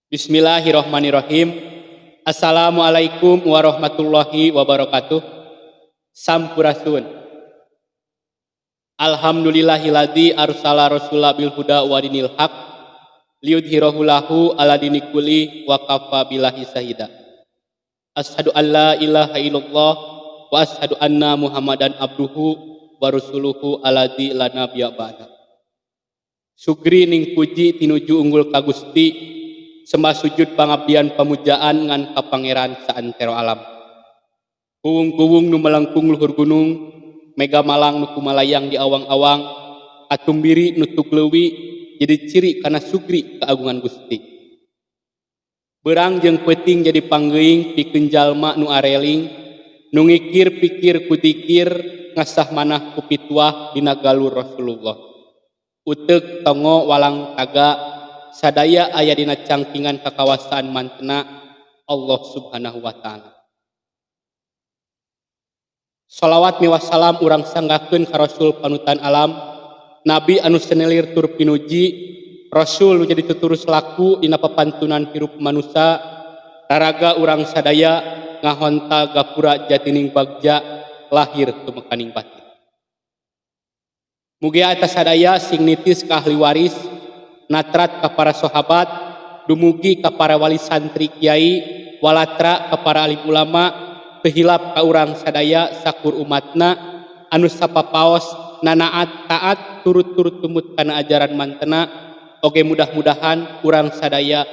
Bismillahirrahmanirrahim. Assalamualaikum warahmatullahi wabarakatuh. Sampurasun. Alhamdulillahilladzi arsala rasula bil huda wa dinil haq liyudhhirahu lahu ala dini kulli wa kafa billahi syahida. Asyhadu an la ilaha illallah wa asyhadu anna Muhammadan abduhu wa rasuluhu alladzi la nabiyya ba'da. Sugri ning puji tinuju unggul ka Gusti, sembah sujud pangabdian pamujaan ngan ka Pangeran saantero alam. Kuwung-kuwung nu melengkung luhur gunung, mega malang nu kumalayang di awang-awang, atumbiri nu tugleuwi jadi ciri kana sugri keagungan Gusti. Berang jeung peuting jadi panggeuing pikeun jalma nu areling, nu ngikir pikir ku dikir, ngasah manah ku pituah dina galur Rasulullah. Uteuk tongo walang taga sadaya aya dina cangkingan kakawasaan mantena Allah Subhanahu wa taala. Salawat miwah salam urang sanggakeun ka Rasul panutan alam, Nabi anu senelir tur pinuji, Rasul nu jadi tuturus laku dina papantunan hirup manusa, raraga urang sadaya ngahontal gapura jatining bagja lahir tumekaning batin. Mugia atas sadaya sing nitis ka ahli waris, natrat ka para sahabat, dumugi ka para wali santri kiai, walatra ka para alim ulama, teu hilap ka urang sadaya sakur umatna anu sapapaos nanaat taat turut-turut tumut kana ajaran mantena, oge mudah-mudahan urang sadaya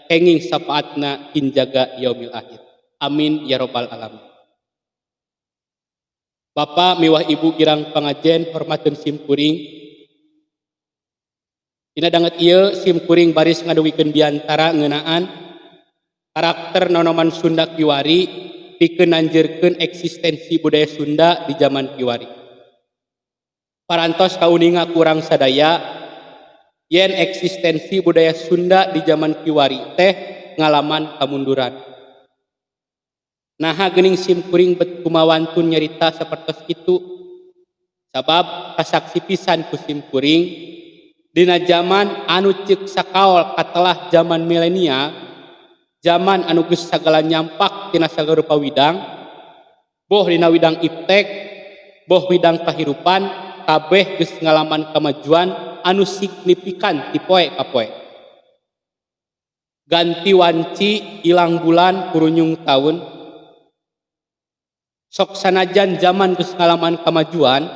kenging sapaatna hinjaga yaumil akhir. Amin ya robbal alamin. Bapak miwah Ibu girang pangajen hormateun simkuring. Dina danget ieu simkuring baris ngadugikeun biantara ngeunaan karakter nonoman Sunda kiwari pikeun nanjeurkeun eksistensi budaya Sunda di zaman kiwari. Parantos kauninga kurang sadaya yen eksistensi budaya Sunda di zaman kiwari teh ngalaman kamunduran. Naha geuning simkuring bet kumawantun nyarita sapertos kitu, sabab kasaksi pisan ku simkuring dina zaman anu ceuk sakaol katelah zaman milenial, zaman anu geus sagala nyampak tina sagarupa widang, boh dina widang iptek, boh widang kahirupan, kabeh geus ngalaman kamajuan anu signifikan ti poe ka poe. Ganti wanci ilang bulan kurunyung taun, sok sanajan zaman geus ngalaman kamajuan,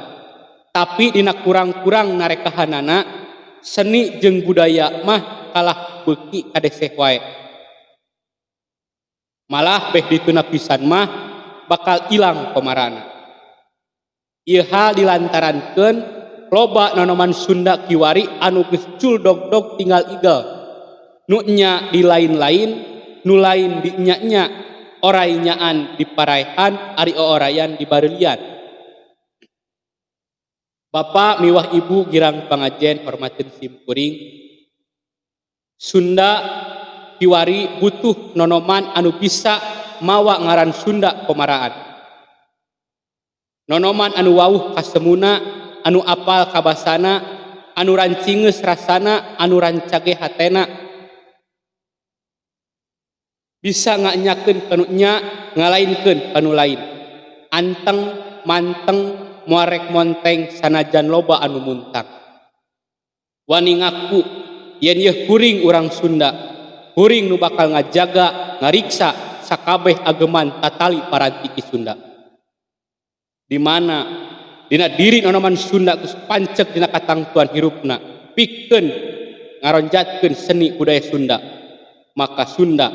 tapi dina kurang-kurang narekahanana seni jeung budaya mah kalah beuki kadeseh wae. Malah beh dituna pisan mah bakal ilang komarana. Ieu hal dilantarankeun loba nonoman Sunda kiwari anu geus cul dog-dog tinggal igel. Nu nya di lain-lain, nu lain di nya-nya, oray nyaan di paraehan, ari oorayan di bareulian. Bapak miwah Ibu girang pangajen hormateun simkuring. Sunda kiwari butuh nonoman anu bisa mawa ngaran Sunda komaraan. Nonoman anu wauh kasemuna, anu apal kabasana, anu rancingeus rasana, anu rancage hatena. Bisa nganyakeun kanu nya, ngalainkeun kanu lain. Anteng, manteng, moarek monteng sanajan loba anu muntang. Wani ngaku yen yeuh kuring urang Sunda, kuring nu bakal ngajaga, ngariksa sakabeh ageman tatali parantiki Sunda. Di mana dina diri nonoman Sunda geus panceg dina katangtuan hirupna, pikeun ngaronjatkeun seni budaya Sunda, maka Sunda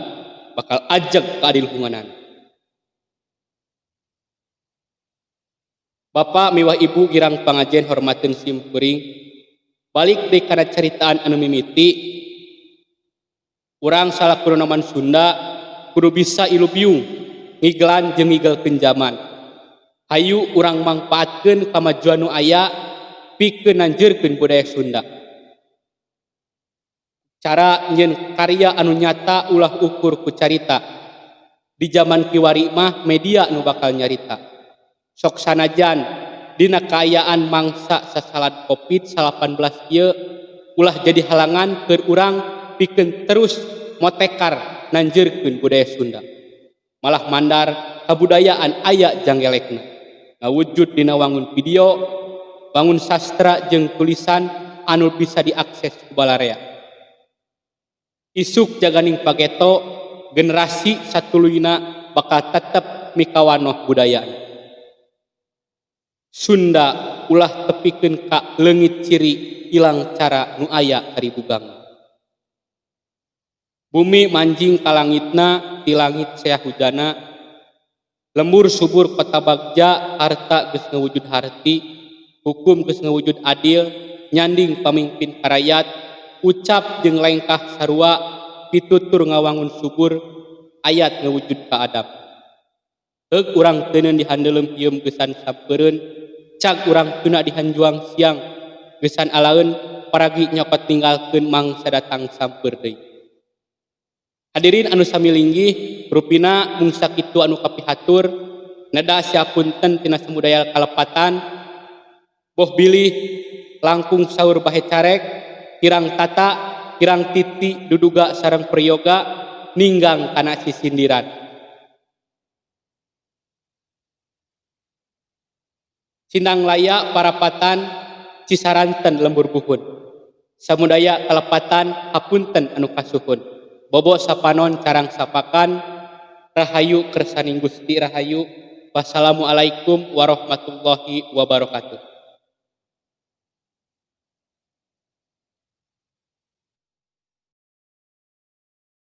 bakal ajeg kaadiluhunganan. Bapak miwah Ibu girang pangajen hormateun simkuring, balik deui kana caritaan anu mimiti, urang salaku nonoman Sunda kudu bisa ilubiung ngigelan jeung ngigelkeun zaman. Hayu urang mangpaatkeun kamajuan nu aya pikeun nanjeurkeun budaya Sunda. Cara nyieun karya anu nyata ulah ukur ku carita. Di zaman kiwari mah media nu bakal nyarita. Sok sanajan dina kaayaan mangsa sasalad Covid-19 ieu ulah jadi halangan keur urang pikeun terus motekar nanjeurkeun budaya Sunda. Malah mandar kabudayaan aya janggelekna. Ngawujud dina wangun video, wangun sastra jeung tulisan anu bisa diakses ku balarea. Isuk jaganing pageto generasi satuluyna bakal tetep mikawanoh budayana. Sunda ulah tepikeun ka leungit ciri ilang cara nu aya karibugang. Bumi manjing ka langitna, ti langit seah hujana, lembur subur kota bagja, harta geus ngawujud harti, hukum geus ngawujud adil, nyanding pamimpin karayat, ucap jeung lengkah sarua, pitutur ngawangun subur, ayat ngawujud ka adab. Heug urang teuneun dihandeuleum hieum geusan sampeureun, cag urang tuna dihanjuang siang, geusan alaeun paragi nyokot ninggalkeun mangsa datang sampeur deui. Hadirin anu sami linggih, rupina mung sakitu anu kapihatur, neda siapunten tina samudaya kalepatan, boh bilih langkung saur bahe carek, kirang tata, kirang titi duduga sareng priyoga, ninggang kana sisindiran. Sindang laya parapatan Cisaranten lembur buhun. Samudaya kalepatan hapunten anu kasuhun. Bobo sapanon carang sapakan, rahayu kersaning Gusti rahayu. Wassalamualaikum warahmatullahi wabarakatuh.